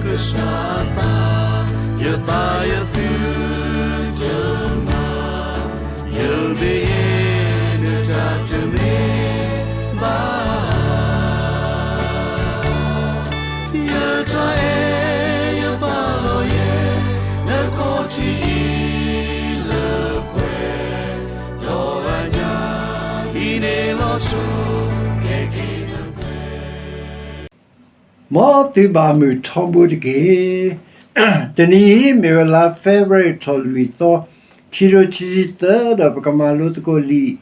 ကစၢ်အသး, ယသးယသုတမၤ, ယမ့ၢ်ယဲ နတၢ်တမ့ၢ်ဘၣ်. ယတၢ်အဲၣ်ယပာ်လီၤယဲ နခီၣ်ထံးအံၤလၢပှဲၤ, ဒီးအညၣ်အံၤန့ၣ်လီၤဆီ ကဲက့ၤနပှဲၤ မ်သုဘၣ်မုာ်ထီဘိတက့ၢ်. တနံၤအံၤ မ့ၢ်ဝဲလါ February ထီၣ်လွံၢ်သီ, ခံကထိခံဆံသၢ ဒီးပကမၤလိသကိးလံာ်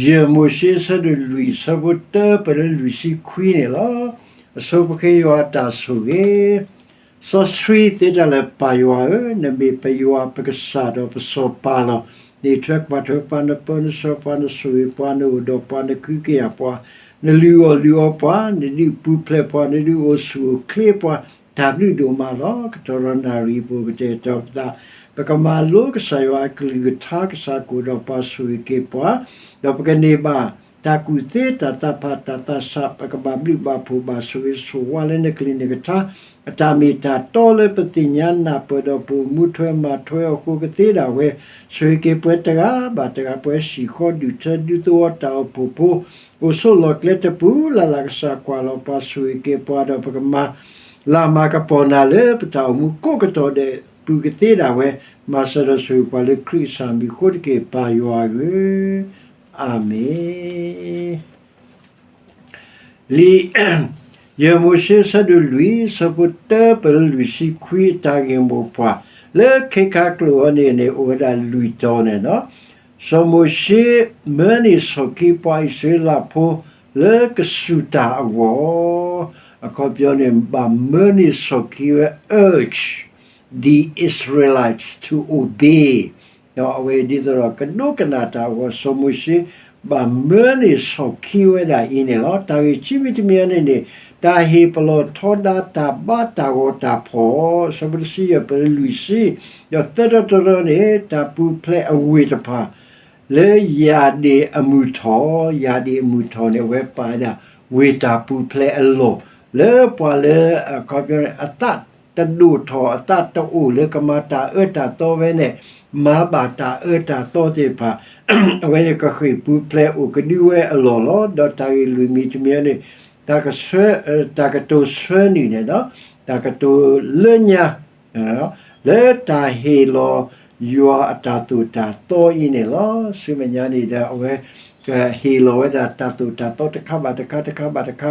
ယဲၢ်မိၤၡ့ အဆၢဒိၣ်လွံၢ် အဆၢဖိတၢ ပၢၢ်လၢလွံၢ်ဆံခွံန့ၣ်လီၤ. အဆိပဃ့ယွၤအတၢ်ဆိၣ်ဂ့ၤ စီဆှံသ့တၢ်လၢပၢ်ယွၤဧၢ, နမ့ၢ်ပယွၤ ပကစၢ်ဒီးပစီၤပၤလီၤ. နအံးထွဲကွၢ်ထွဲပှၤ, နပၢနဆှၢပှၤ, နဆိၣ်ဂ့ၤပှၤ, နအိၣ်ဒီးပှၤ, နကဟုကယာ်ပှၤ, နလုၢ်အီၣ်လုၢ်အီပှၤ, နဒုးပူၤဖျဲးပှၤ, နဒုးအိၣ်ဆူၣ်အိၣ်ချ့ပှၤ, တၢ်ဘျုးဒိၣ်မးလီၤ. ကတီၢ်ဒီးနၣ်ရံၣ် ပအိၣ်ကတဲာ်ကတီၤပသး, ပကမၤလိကစၢ်ယွၤအကလုၢ်ကထါ, ကစၢ်ကအိၣ်ဒီးပှၤဆိၣ်ဂ့ၤက့ၤပှၤ, ဒီးပကန့ၢ်ဘၣ် တၢ်ကူၣ်သ့ တၢ်သးဖး တၢ်သးဆး, ပကဘၣ်ဘျုးဘၣ်ဖှိၣ် ဘၣ်ဆိၣ်ဂ့ၤဆိၣ်ဝါလၢနကလုၢ်နကထါ, အတၢ်မ့ၢ်တၢ်တီလၢပသ့ၣ်ညါနၢ်ပၢၢ်ဒီး ပအိၣ်မူထွဲမၤထွဲအဃိကသ့ဒၣ်ဝဲ, ဆိၣ်ဂ့ၤက့ၤပှၤတဂၤဘၣ်တဂၤ, ပှၤဟံၣ်ဃီဒူၣ်ထၢ ဒူသဝီတၢ်အိၣ်ဖှိၣ်ဖိ, အိၣ်ဆိးလီၢ်ကျဲတပူၤလၢ်လၢ် ကစၢ်ကွၢ်လီၤပှၤ ဆိၣ်ဂ့ၤက့ၤပှၤ, ဒီးပကမၤလၢ်မၤကပီၤနၤလၢ ပတၢ်အိၣ်မူကိးကတီၢ်ဒဲးပူၤကသ့ဒၣ်ဝဲ, မၤစၢၤဒီးဆိၣ်ဂ့ၤပှၤလၢခရံာ်ကစၢ်မံၤအဃိတက့ၢ် ပၢ်ယွၤဧၢ, အၤမ့ၣ်. လံာ်ယဲၢ်မိၤၡ့ အဆၢဒိၣ်လွံၢ် အဆၢဖိတၢ ပၢၢ်လၢလွံၢ်ဆံခွံ အတၢ်ဂ့ၢ်မိၢ်ပှၢ် လၢခဲခါကျိာ်အံၤန့ၣ်န့ၣ် အိၣ်ဝဲဒၣ်လွံၢ်တီၤန့ၣ်လီၤ. စီၤမိၤၡ့ မၢန့ၢ်ဆီၣ်ခံပှၤအံၣ်စရ့လးဖိ လၢကစူၢ်တၢ်အဂီၢ်, အခီပညီန့ၣ် ဘၣ်မၢန့ၢ်ဆီၣ်ခံဝဲ urge the Israelites to obey, ဒီးအဝဲဒ်သိးဒီး ကဒိကနၣ်တၢ်အဂီၢ် စီၤမိၤၡ့ ဘၣ်မၢန့ၢ်ဆီၣ်ခံဝဲဒၣ်အံၤန့ၣ်လီၤ. တၢ်ဂ့ၢ်ခံမံၤတမံၤန့ၣ်န့ၣ် တၢ်ဟ့ၣ်ပလီၢ်ထီဒါတၢ်ဘါတၢ်ဂီၤတၢ်ဖီၣ်, အဆၢဖိတဆံယဲၢ် ပၢၢ်လၢလွံၢ်ဆံ, ဒီးသၢတီၤတတီၤန့ၣ် တၢ်ပူၤဖျဲးအဝ့ၢ်တဖၣ် လၢယၣ်ဒ့ၣ်အမုၢ်ထီၣ်, ယၣ်ဒ့ၣ်အမုၢ်ထီၣ်န့ၣ် အဝဲပာ်ဝဲဒၣ် ဝ့ၢ်တၢ်ပူၤဖျဲးအလီၢ်, လၢပှၤလၢ အခီပညီန့ၣ် အသးတဒိၣ်ထီၣ် အသးတအိၣ်လၢကမၤတၢ်အၢတၢ်သီဝဲန့ၣ်, မၤဘၣ်တၢ်အၢတၢ်သီသ့ၣ်တဖၣ်, အဝဲန့ၣ်ကဃ့ၢ်ပူၤဖျဲးအိၣ်ကဒုဝဲအလီၢ်လီၤ. ဒီးတၢ်ဂ့ၢ်လွံၢ်မံၤတမံၤန့ၣ် တၢ်ကဆၢ, တၢ်ကတိၤဆှၢနုာ်န့ၣ်လီၤ, တၢ်ကတိၤလၢညါ လၢတၢ်ဟ့ၣ်လီၤယွၤအတၢ်သိၣ်တၢ်သီအံၤန့ၣ်လီၤ. ဆူမဲာ်ညါန့ၣ်ဒီး အဝဲဟ့ၣ်လီၤဝဲဒၣ်တၢ်သိၣ်တၢ်သီတခါဘၣ်တခါ တခါဘၣ်တခါ,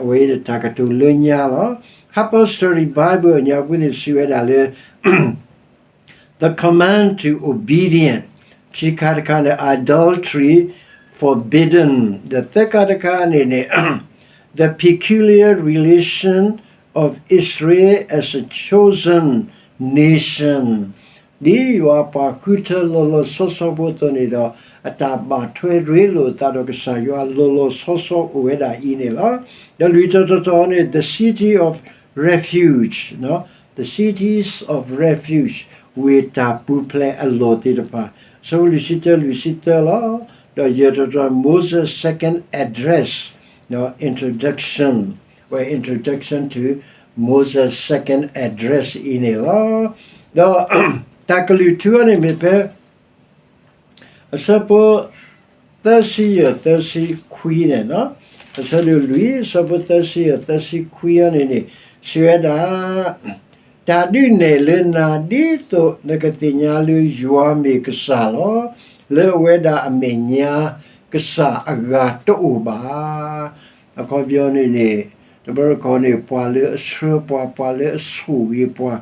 အဝဲအံၤန့ၣ်တၢ်ကတိၤလၢညါလီၤ. Harper Study Bible အညါပူၤန့ၣ်စံးဝဲဒၣ်လၢ The command to obedience, ခံခါတခါန့ၣ် idolatry forbidden, ဒီးသၢခါတခါန့ၣ်န့ၣ် the peculiar relation of Israel as a chosen nation, ဒ်ယွၤအပှၤဃုထၢလီၤလီၤဆီဆီဖိအသိးန့ၣ်ဒီး အတၢ်ဘၣ်ထွဲရ့လိာ်အသးဒီးကစၢ်ယွၤလီၤလီၤဆီဆီအိၣ်ဝဲဒၣ်အံၤန့ၣ်လီၤ. ဒီးလွံၢ်တီၤတတီၤန့ၣ် the city of refuge, the cities of refuge, ဝ့ၢ်တၢ်ပူၤဖျဲးအလီၢ်သ့ၣ်တဖၣ်, အဆၢဖိလွံၢ်ဆံတၢ လွံၢ်ဆံသၢလီၤ. ဒီးယဲၢ်တီၤတတီၤ Moses' second address, introduction, ဝဲ introduction to Moses' second address အံၤန့ၣ်လီၤ. ဒီးတၢ်ကလုၢ်ထူအံၤန့ၣ်မ့ၢ်ဖဲ အဆၢဖိ သၢဆံယဲၢ် သၢဆံခွံန့ၣ်လီၤ. အဆၢဒိၣ်လွံၢ် အဆၢဖိ သၢဆံယဲၢ် သၢဆံခွံအံၤန့ၣ်န့ၣ် စံးဝဲဒၣ် တၢ်ဒုးနဲၣ်လၢနၤ ဒ်သိးနကသ့ၣ်ညါလၢယွၤမ့ၢ်ကစၢ်လီၤ. လၢအဝဲဒၣ်အမဲာ်ညါ ကစၢ်အဂၤတအိၣ်ဘၣ်. အခီပညီန့ၣ်န့ၣ် တဘျီတခီန့ၣ် ပှၤလၢအဆှၢပှၤ ပှၤလၢအဆိၣ်ဂ့ၤပှၤ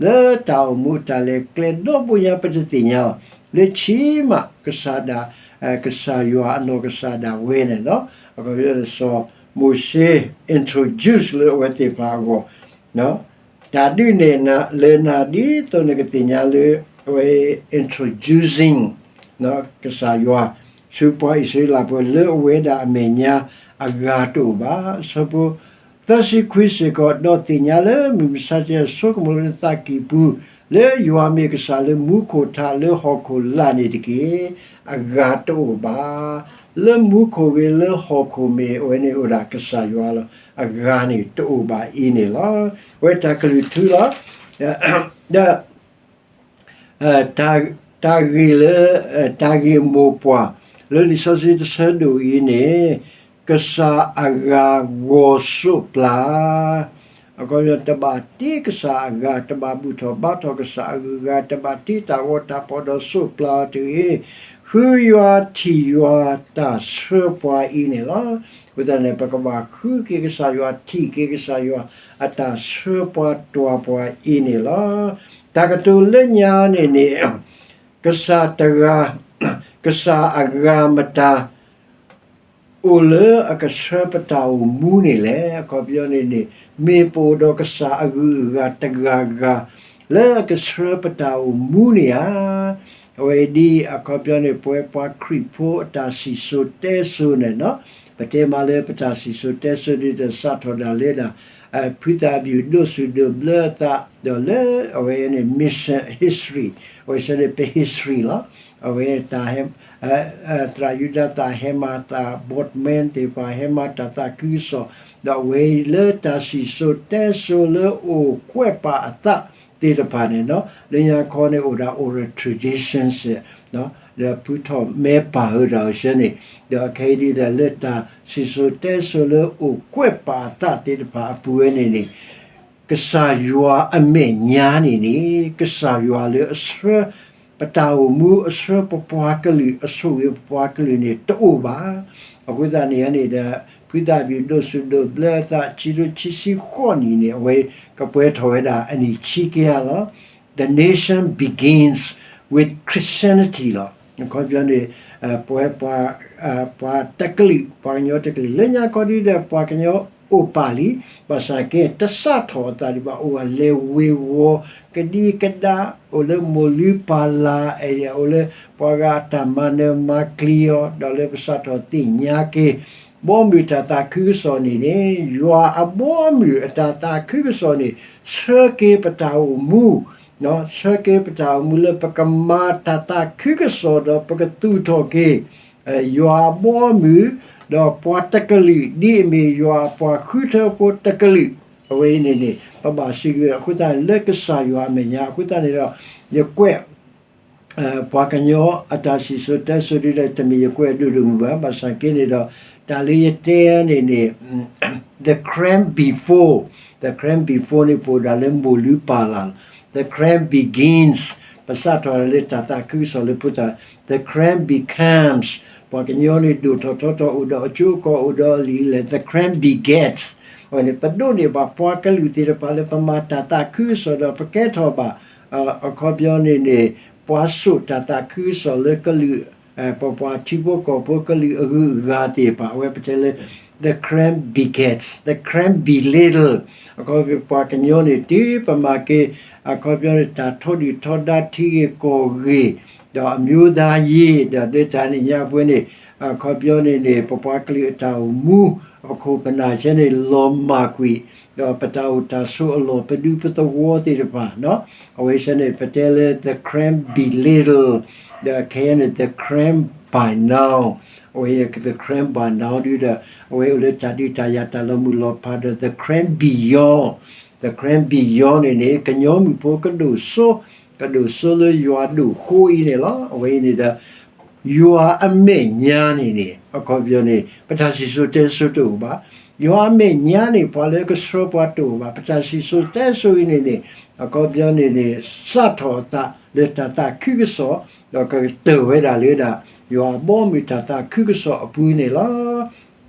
လၢတၢ်အိၣ်မူတၢ်လဲၤကျဲဒီဘိညါ ပတသ့ၣ်ညါလီၤ. လၢခံမး ကစၢ်ဒၣ် ကစၢ်ယွၤအနီၢ်ကစၢ်ဒၣ်ဝဲန့ၣ်လီၤ. အခီပညီန့ၣ် စီၤမိၤၡ့ introduce လၢအဝဲသ့ၣ်တဖၣ်အဂီၢ် တၢ်ဒုးနဲၣ်လၢနၤ ဒ်သိးနကသ့ၣ်ညါလၢ အဝဲ introducing ကစၢ်ယွၤ ဆူပှၤအံၣ်စရ့လးဖိ လၢအဝဲဒၣ်အမဲာ်ညါအဂၤတအိၣ်ဘၣ်. အဆၢဖိ သၢဆံခွံစ့ၢ်ကီး ဒီးသ့ၣ်ညါလၢမုၢ်မဆါတနံၤ ဆိကမိၣ်လၢနသးကံၢ်ပူၤ လၢယွၤမ့ၢ်ကစၢ်လၢမူခိၣ်ထးလၢဟီၣ်ခိၣ်လာ်န့ၣ်တက့ၢ်. အဂၤတအိၣ်ဘၣ်. လၢမူခိၣ်ဂ့ၤလၢဟီၣ်ခိၣ်မ့ၢ် အဝဲန့ၣ်အိၣ်ဒၣ်ကစၢ်ယွၤလီၤ. အဂၤန့ၣ်တအိၣ်ဘၣ်အံၤန့ၣ်လီၤ. အဝဲတၢ်ကလုၢ်ထူလီၤ. ဒီး တၢ်ဂ့ၢ်လၢ တၢ်ဂ့ၢ်မိၢ်ပှၢ် လၢလံာ်စီဆှံတဆၢဒိၣ်အံၤန့ၣ် ကစၢ်အဂၤဂီၤစိးပျၢ်, အခီပညီ တဘၣ်တ့ကစၢ်အဂၤ, တဘၣ်ဘူၣ်ထီၣ်ဘါထီၣ်ကစၢ်အဂၤ, တဘၣ်တ့တၢ်ဂီၤတၢ်ဖီၣ်ဒီးစိးပျၢ်အီၤတဂ့ၤ, ဃုယွၤထံၣ်ယွၤတၢ်ဆှၢပှၤအံၤန့ၣ်လီၤ. အဃိသတးန့ၣ် ပကဘၣ်ဃုက့ၤကစၢ်ယွၤ, ထံၣ်က့ၤကစၢ်ယွၤ အတၢ်ဆှၢပှၤတွၤပှၤအံၤန့ၣ်လီၤ. တၢ်ကတိၤလၢညါန့ၣ်န့ၣ် ကစၢ်တဂၤ, ကစၢ်အဂၤမတၤ အိၣ်လၢအကဆှၢပတၢ်အိၣ်မူန့ၣ်လဲၣ်. အခီပညီန့ၣ်န့ၣ် မ့ၢ်ပအိၣ်ဒီးကစၢ်အဂုၤအဂၤတဂၤဂၤ လၢအကဆှၢပတၢ်အိၣ်မူန့ၣ်ဧါ. အဝဲဒ်အခီပညီန့ၣ် ပဝဲပှၤခရံာ်ဖိအတၢ်စံၣ်စိၤတဲစိၤန့ၣ်, ပတဲမးလၢပတၢ်စံၣ်စိၤတဲစိၤဒ်တၢ်စးထီၣ်ဒၣ်လဲာ်ဒၣ် ဖုသးဘယူၣ်ဒိးစူၣ်ဒိးဘျၢအသး ဒီးလၢအဝဲန့ၣ် mission history, အဝဲဆၢန့ၣ် ပ history လီၤ. အဝဲ သရၣ်ယူဒၤသၣ်ဟဲမၤသး boardman သ့ၣ်တဖၣ် ဟဲမၤတၢ်သးခုကစီၣ်, ဒီးအဝဲလၢတၢ်စံၣ်စိၤတဲစိၤလၢအိၣ်ကွဲးပာ်အသးသ့ၣ်တဖၣ်န့ၣ်, လၢညါခီန့ၣ်အိၣ်ဒၣ် oral traditions ဒီးဖုထီၣ်မဲပာ်ဝဲဒၣ်အဆၢန့ၣ်, ဒီးခဲအံၤဒ်ဒီးလၢတၢ်စံၣ်စိၤတဲစိၤလၢအိၣ်ကွဲးပာ်အသးသ့ၣ်တဖၣ်အပူၤဝဲန့ၣ်န့ၣ် ကစၢ်ယွၤအမဲာ်ညါန့ၣ်န့ၣ် ကစၢ်ယွၤလၢအဆှၢပတၢ်အိၣ်မူ အဆှၢပပှၤကလုာ် အဆိၣ်ဂ့ၤပပှၤကလုာ်န့ၣ် တအိၣ်ဘၣ်. အဃိသတးန့ၣ်န့ၣ်ဒီး ဖုသးဘယူၣ်ဒိးစူၣ်ဒိးဘျၢအသး ခံကထိခံဆံဃိးနံၣ်န့ၣ် အဝဲကပှဲၤထီၣ်ဝဲဒၣ်အနံၣ်ခံကယၤလီၤ. The nation begins with Christianity လီၤ. အခီပညီန့ၣ် ပဝဲပှၤ ပှၤတကလုာ် ပှၤကညီတကလုာ် လၢညါခီဒ်ဒီး ပှၤကညီအိၣ်ပာ်လံ, ဘၣ်ဆၣ်က့ တစးထီၣ်အသးဒံးဘၣ် အိၣ်အလဲၤဝ့ၤဝီၤ ကဒံကဒါ အိၣ်လၢမိၢ်လုၢ်ပၢ်လၢ် အိၣ်လၢပှၤဂၤအတၢ်မၤနၢၤမၤကျံၤအီၤ ဒီးလၢပစးထီၣ်သ့ၣ်ညါက့ၤ ဘီမုၢ်တၢ်သးခုကစီၣ်န့ၣ်န့ၣ် ယွၤအဘီအမုၢ်အတၢ်သးခုကစီၣ်န့ၣ် ဆှၢက့ၤပတၢ်အိၣ်မူ ဆှၢက့ၤပတၢ်အိၣ်မူလၢပကမၤတၢ်သးခုကစီၣ်ဒီးပကသူၣ်ထီၣ်က့ၤ ယွၤအဘီအမုၢ်, ဒီးပှၤတကလုာ် ဒ်အမ့ၢ်ယွၤအပှၤဃုထၢဖိတကလုာ်, အဝဲအံၤန့ၣ်န့ၣ် ပဘၣ်စံးက့ၤအဃိသတးန့ၣ် လၢကစၢ်ယွၤအမဲာ်ညါ အဃိသတးန့ၣ်ဒီး ယကွဲး ပှၤကညီအတၢ်စံၣ်စိၤတဲစိၤဒ်ဒီး တမ့ၢ်ယကွဲးဒိၣ်ဒိၣ်မုၢ်မုၢ်ဘၣ်, ဘၣ်ဆၣ်က့န့ၣ်ဒီး တၢ်လၢယတဲန့ၣ်န့ၣ် the Karen before, the Karen before န့ၣ် ပအိၣ်ဒၣ်လၢမိၢ်လုၢ်ပၢ်လၢ်လီၤ. The Karen begins, ပစးထီၣ်လၢတၢ်သးခုကစီၣ်လၢဖိသၣ်, the Karen becomes, ပှၤကညီန့ၣ်ဒိၣ်ထီၣ်ထီထီၣ် အိၣ်ဒီးအကၠိအကီၢ် အိၣ်ဒီးအလံာ်လဲၢ်, the Karen begets, အဝဲန့ၣ် ပဒိးန့ၢ်ဘၣ်ပှၤကလုာ်သ့ၣ်တဖၣ်လၢပမၤတၢ်သးခုကစီၣ်ဒီးပကဲထီၣ်ဘၣ် အခီပညီန့ၣ်န့ၣ် ပှၤစိာ်တၢ်သးခုကစီၣ်လၢကလုာ် ပပှၤထံဖိကီၢ်ဖိကလုာ်အဂုၤအဂၤသ့ၣ်တဖၣ် အဝဲပတဲလၢ the Karen begets, the Karen belittle, အခီပညီပှၤကညီန့ၣ် တုၤပမၤက့ၤ အခီပညီန့ၣ် တၢ်ထီဒုၣ်ထီဒါထံဂ့ၢ်ကီၢ်ဂ့ၢ် ဒီးအမျိုးသားရေး ဒီးလၢတၢ်န့ၣ်ညါပဝဲန့ၣ် အခီပညီန့ၣ်န့ၣ် ပပှၤကလုာ်အတၢ်အိၣ်မူ ပခိၣ်ပနၢ်ဆဲန့ၣ် လီၤမၢ်ကွံာ် ဒီးပတၢ်အိၣ်တၢ်ဆိးအလီၢ် ပဒူပသဝီသ့ၣ်တဖၣ် အဝဲဆဲန့ၣ် ပတဲလၢ the Karen belittle, ဒီးခဲအံၤန့ၣ် the Karen by now, အဝဲ the Karen by now ဒ်ဒီး အဝဲအိၣ်လၢတၢ်ဒုးတၢ်ယၤတၢ်လီၤမုၢ်လီၤဖးဒီး the Karen beyond, the Karen beyond န့ၣ်န့ၣ် ကညီမုၣ်ဖိကဒိၣ်စိ ကဒိၣ်စိလၢယွၤဒိၣ်ဃိအံၤန့ၣ်လီၤ. အဝဲအံၤန့ၣ်ဒီး ယွၤအမဲာ်ညါန့ၣ်န့ၣ် အခီပညီန့ၣ် ပတၢ်စံၣ်စိၤတဲစိၤတအိၣ်ဘၣ်. ယွၤအမဲာ်ညါန့ၣ် ပှၤလၢကဆှၢပှၤတအိၣ်ဘၣ်. ပတၢ်စံၣ်စိၤတဲစိၤအံၤန့ၣ်န့ၣ် အခီပညီန့ၣ်န့ၣ် စးထီၣ်အသးလၢတၢ်သးခုကစီၣ် ဒီးကကတၢၢ်ဝဲဒၣ်လၢဒၣ် ယွၤအဘီအမုၢ်တၢ်သးခုကစီၣ်အပူၤန့ၣ်လီၤ.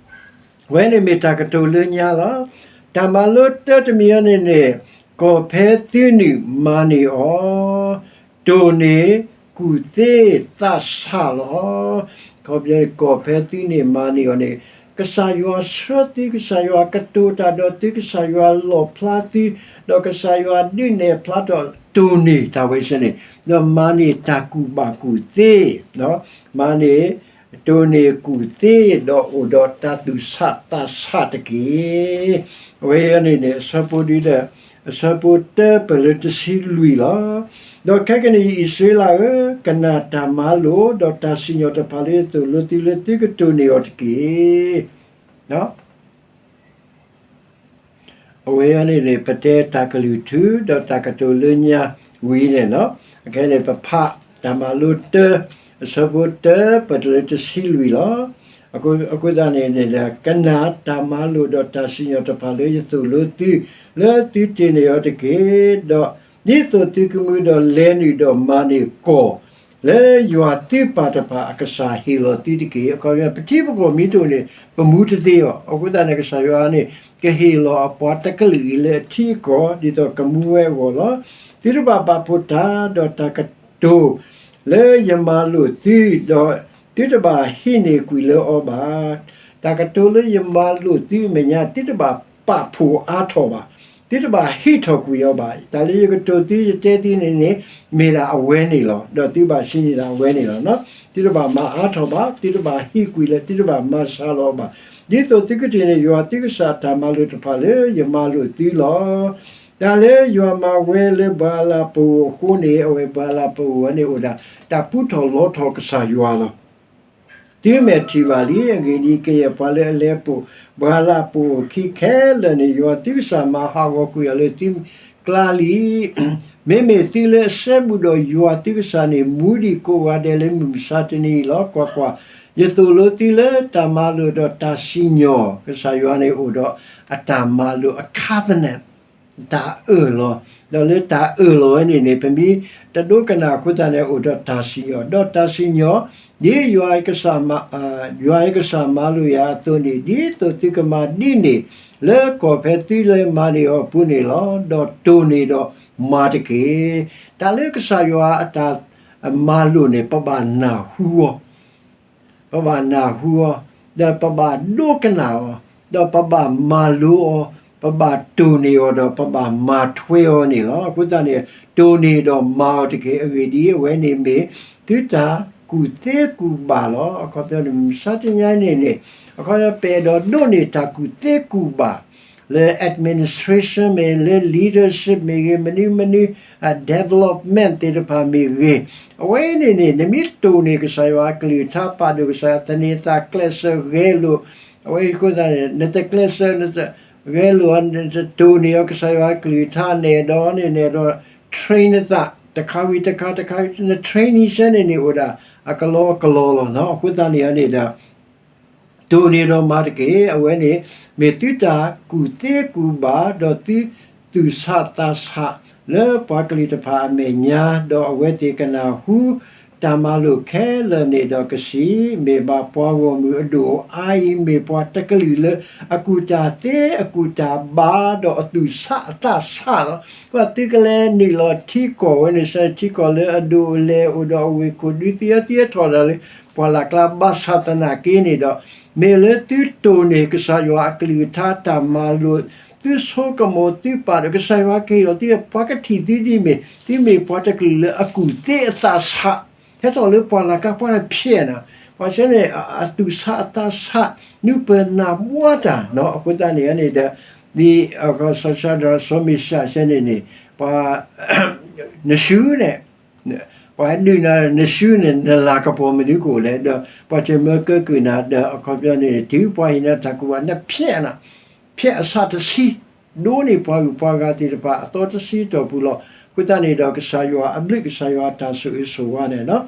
ဝဲန့ၣ်မ့ၢ်တၢ်ကတိၤလၢညါလီၤ. တၢ်မၤလိတၢတမံၤအံၤန့ၣ်န့ၣ် ကီၢ်ဖဲသုန့ၣ်မၤန့ၢ်အီၤ တိၢ်န့ၢ်ကူၣ်သ့သးဆးလီၤ. အခီပညီ ကီၢ်ဖဲသုန့ၣ်မၤန့ၢ်အီၤန့ၣ် ကစၢ်ယွၤဆှၢသု ကစၢ်ယွၤကတိၤတၢ်ဒီးသု ကစၢ်ယွၤလီၣ်ဖျါသု ဒီးကစၢ်ယွၤဒုးနဲၣ်ဖျါထီၣ် တိၢ်န့ၢ်တၢ်ဝဲဆဲန့ၣ် ဒီးမၤန့ၢ်တၢ်ကူၣ်ဘၣ်ကူၣ်သ့ မၤန့ၢ် တိၢ်န့ၢ်ကူၣ်သ့ဒီးအိၣ်ဒီးတၢ်သူၣ်ဆးသးဆးတက့ၢ်. အဝဲအံၤန့ၣ်န့ၣ် အဆၢဖိဒုဒီး အဆၢဖိတၢပၢၢ်လၢတဆံလွံၢ်လီၤ. ဒီးခဲကနံၣ်အံၤ အံၣ်စရ့လးဧၢ, ကနၣ်တၢ်မၤလိာ်ဒီးတၢ်စံၣ်ညီၣ်တဖၣ်လၢယသိၣ်လိသုလၢသုကတိၢ်န့ၢ်အီၤတက့ၢ်. အဝဲအံၤန့ၣ်န့ၣ် ပတဲတၢ်ကလုၢ်ထူ ဒီးတၢ်ကတိၤလၢညါဝံၤန့ၣ်လီၤ. အခဲအံၤန့ၣ် ပဖးတၢ်မၤလိတၢ အဆၢဖိတၢ ပၢၢ်တၢ်လၢတဆံလွံၢ်လီၤ. အဃိသတးန့ၣ်န့ၣ်ဒီး ကနၣ်တၢ်မၤလိာ်ဒီးတၢ်စံၣ်ညီၣ်တဖၣ်လၢယသိၣ်လိသု လၢသုတ့ၢ်န့ၢ်အီၤတက့ၢ်. ဒီးဒ်သိးသုကမူဒီးလဲၤနုာ်ဒီးမၤန့ၢ်ကီၢ် လၢယွၤသုပၢ်တဖၣ်အကစၢ်ဟ့ၣ်လီၤသုတက့ၢ်. အခီပညီ ပထံပကီၢ်မ့ၢ်တအိၣ်န့ၣ် ပမူတသ့ဘၣ်. အဃိသတးန့ၣ် ကစၢ်ယွၤန့ၣ် ကဟ့ၣ်လီၤအပှၤတကလုာ်အံၤလၢအထံအကီၢ် ဒ်သိးကမူဝဲအဂီၢ်လီၤ. သုတဘၣ်ပာ်ဖှိၣ်တၢ်ဒီးတၢ်ကတိၤ လၢယမၤလိာ်သု, ဒီးသုတဘၣ်ဟံးန့ၢ်ကွံာ်လၢအီၤဘၣ်. တၢ်ကတိၤလၢယမၤလိာ်သုအမဲာ်ညါ သုတဘၣ်ပာ်ဖှိၣ်အါထီၣ်ဘၣ်, သုတဘၣ်ဟံးထီၣ်ကွံာ်အီၤဘၣ်. တၢ်လၢယကတိၤသု ယတဲသုန့ၣ်န့ၣ် မ့ၢ်ဒၣ်အဝဲန့ၣ်လီၤ. ဒီးသုဘၣ်ဆံးန့ၢ်ဒၣ်အဝဲန့ၣ်လီၤ. သုတဘၣ်မၤအါထီၣ်ဘၣ်, သုတဘၣ်ဟံးကွံာ်လၢ သုတဘၣ်မၤဆါလီၤအီၤဘၣ်. ဒ်သိးသုကတ့ၢ်န့ၢ်ယွၤသုကစၢ်အတၢ်မၤလိာ်တဖၣ်လၢယမၤလိာ်သုလီၤ. တၢ်လၢယွၤမၤဝဲလၢပှၤလၢပအိၣ်အဃိန့ၣ် အဝဲပှၤလၢပအိၣ်ဝဲန့ၣ်အိၣ်ဒၣ် တၢ်ပူထီၣ်လီထီၣ်ကစၢ်ယွၤလီၤ. သုမဲာ်ထံၣ်ဘၣ်လံ. အဂ့ၢ်ဒ်အံၤ, ကယဲၢ်ပှၤလၢအလဲၤပိာ်ပှၤလၢပအိၣ်အခံခဲလၢာ်န့ၣ် ယွၤသုကစၢ်မၤဟးဂီၤကွံာ်အီၤလၢသုကျါလံ. မ့မ့ၢ်သုလၢအစဲဘူးဒီးယွၤသုကစၢ်န့ၣ် မူဒံးကိးဂၤဒဲးလၢမုၢ်မဆါတနံၤအံၤလီၤ. ကွၢ်ကွၢ်, ယသိၣ်လိသုလၢတၢ်မၤလိာ်ဒီးတၢ်စံၣ်ညီၣ်, ကစၢ်ယွၤန့ၣ်အိၣ်ဒီးအတၢ်မၤလိာ်အ covenant တၢ်အၢၣ်လီၤ. ဒီးလၢတၢ်အၢၣ်လီၤဝဲန့ၣ်န့ၣ် ပမ့ၢ်တဒိကနၣ်အဃိသတးန့ၣ် အိၣ်ဒီးတၢ်စံၣ်ညီၣ်, ဒီးတၢ်စံၣ်ညီၣ် ဒ်ယွၤကစၢ်မၤ, ယွၤကစၢ်မၤလိာ်ယၤအသိးန့ၣ် ဒ်သိးသုကမၤဒ်န့ၣ် လၢကီၢ်ဖဲသုလဲၤမၤန့ၢ်အီၤအပူၤန့ၣ်လီၤ. ဒီးတိၢ်န့ၢ်ဒီးမၤတက့ၢ်. တၢ်လၢကစၢ်ယွၤအတၢ်မၤလိာ်န့ၣ် ပဘၣ်နၢ်ဟူအီၤ ပဘၣ်နၢ်ဟူအီၤ, ဒီးပဘၣ်ဒိကနၣ်အီၤ, ဒီးပဘၣ်မၤလိအီၤ, ပဘၣ်တိၢ်န့ၢ်အီၤ ဒီးပဘၣ်မၤထွဲအီၤန့ၣ်လီၤ. အဃိသတးန့ၣ် တိၢ်န့ၢ်ဒီးမၤအီၤတက့ၢ်. အဂ့ၢ်ဒ်အံၤ, အဝဲန့ၣ်မ့ၢ်သုတၢ်ကူၣ်သ့ကူၣ်ဘၣ်လီၤ. အခီပညီန့ၣ် မုၢ်မဆါတနံၤအံၤန့ၣ်န့ၣ် အခီပညီ ပအဲၣ်ဒိးဒိးန့ၢ်တၢ်ကူၣ်သ့ကူၣ်ဘၣ် လၢ administration မ့ၢ်ဂ့ၤ, လၢ leadership မ့ၢ်ဂ့ၤ, မနုၤမနုၤ development သ့ၣ်တဖၣ်မ့ၢ်ဂ့ၤ, အဝဲန့ၣ်န့ၣ် နမ့ၢ်တိၢ်န့ၢ်ကစၢ်ယွၤအကလုၢ်ကထါ ပာ်ဒိၣ်ကစၢ်ယွၤ သန့ၤသး ကျဲးစၢးဂဲၤလိာ်, အဝဲအံၤအဃိသတးန့ၣ် နတကျဲးစၢး နတဂဲၤလိာ် နတတိၢ်န့ၢ်အီၤကစၢ်ယွၤအကလုၢ်ကထါ နအဲၣ်ဒိးန့ၣ် နအဲၣ်ဒိး train နသး တခါဝံၤတခါ တခါဝံၤ န train နံၤဆဲန့ၣ်န့ၣ် အိၣ်ဒၣ်အကလီကလီလီၤ. အဃိသတးန့ၣ်န့ၣ်ဒီး တိၢ်န့ၢ်ဒီးမၤတက့ၢ်. အဝဲန့ၣ် မ့ၢ်သုတၢ်ကူၣ်သ့ကူၣ်ဘၣ် ဒီးသုသူၣ်ဆးသးဆး လၢပှၤကလုာ်တဖၣ်အမဲာ်ညါ, ဒီးအဝဲသ့ၣ်ကနၢ်ဟူတၢ်မၤလိာ်ခဲလၢာ်န့ၣ်ဒီးကစံး, မ့ၢ်ဘၣ်ပှၤဂီၢ်မုၢ်အဒိၣ်အါအံၤ မ့ၢ်ပှၤတကလုာ်လၢအကူၣ်တၢ်သ့အကူၣ်တၢ်ဘၣ် ဒီးအသူၣ်ဆးအသးဆးလီၤ. ကွၢ်သုကလဲၤနုာ်လီၤထံကီၢ်ဝဲန့ၣ် စဲထံကီၢ်လၢအဒိၣ်အလဲၢ်အိၣ်ဒီးအဝ့ၢ်ခိၣ်ဒုးသံအီသံအထီၣ်ဒၣ်လၢ ပှၢ်လၢ်ကျါဘၣ်ဆၣ်သနာ်က့န့ၣ်ဒီး မ့ၢ်လၢသုတိၢ်န့ၢ်ကစၢ်ယွၤအကလုၢ်ကထါတၢ်မၤလိာ်, သုဆိကမိၣ်သုပာ်ဒီးကစၢ်ယွၤကဟ့ၣ်လီၤသု ပှၤကထံၣ်သုဒ်မ့ၢ် သုမ့ၢ်ပှၤတကလုာ်လၢအကူၣ်သ့အသးဆး, ဟဲထီၣ်လၢပှၢ်လၢ်ကျါ ပှၤတဖျဲးနၤ, ပှၤဆဲန့ၣ် အသူၣ်ဆးအသးဆး နုပၢၢ်နၢ်ဘှါတၢ်နီၤ. အဃိသတးန့ၣ်န့ၣ်ဒီး ဒ်စီၤၡါဒြးစီၤမ့ၡးယၤဆဲန့ၣ်န့ၣ် ပှၤ နၡူန့ၣ် ပှၤဒုးနၤ နၡူန့ၣ် နလၤကပီၤမနုၤကအိၣ်လဲၣ်, ဒီးပှၤကမၢကၢကုၢ်နၤ ဒီးအခီပညီန့ၣ် တုၤပှၤဟ့ၣ်နၤတၢ်ကူၣ်ဘၣ် နဖျဲးနၤ, ဖျဲးအဆၣ်တဆံ, ဒိးန့ၢ်ပှၤဂုၤပှၤဂၤသ့ၣ်တဖၣ်အသီတဆံတီၢ်ပူၤလီၤ. အဃိသတးန့ၣ်ဒီး ကစၢ်ယွၤအဘျုး ကစၢ်ယွၤအတၢ်ဆိၣ်ဂ့ၤဆိၣ်ဝါန့ၣ်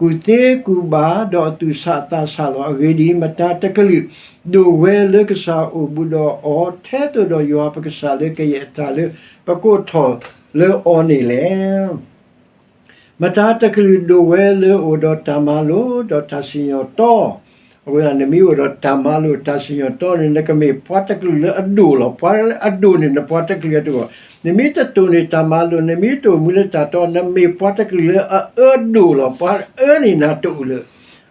ကူၣ်သ့ကူၣ်ဘၣ်ဒီးအသူၣ်ဆးအသးဆးလီၤ. အဂ့ၢ်ဒ်အံၤ, မတၤတကလုာ်ဒိၣ်ဝဲလၢကစၢ်အိၣ်ဘူးဒီးအီၤ ထဲသိးဒီးယွၤပကစၢ်လၢကယဲၢ်တၢ်လၢပကိးထီၣ်လၢအီၤန့ၣ်လဲၣ်. မတၤတကလုာ်ဒိၣ်ဝဲလၢအိၣ်ဒီးတၢ်မၤလိာ် ဒီးတၢ်စံၣ်ညီၣ်တီ, အဝဲဒၣ်နမ့ၢ်အိၣ်ဒီးတၢ်မၤလိာ်တၢ်စံၣ်ညီၣ်တီန့ၣ် နကမ့ၢ်ပှၤတကလုာ်လၢအဒိၣ်လီၤ. ပှၤလၢအဒိၣ်န့ၣ် နပှၤတကလုာ်အဒိၣ်လီၤ. နမ့ၢ်တတိၢ်န့ၢ်တၢ်မၤလိာ် နမ့ၢ်တအိၣ်မူလၢတၢ်တီ နမ့ၢ်ပှၤတကလုာ်လၢအအၢဒိၣ်လီၤ. ပှၤအၢန့ၣ်နၤတအိၣ်လၢ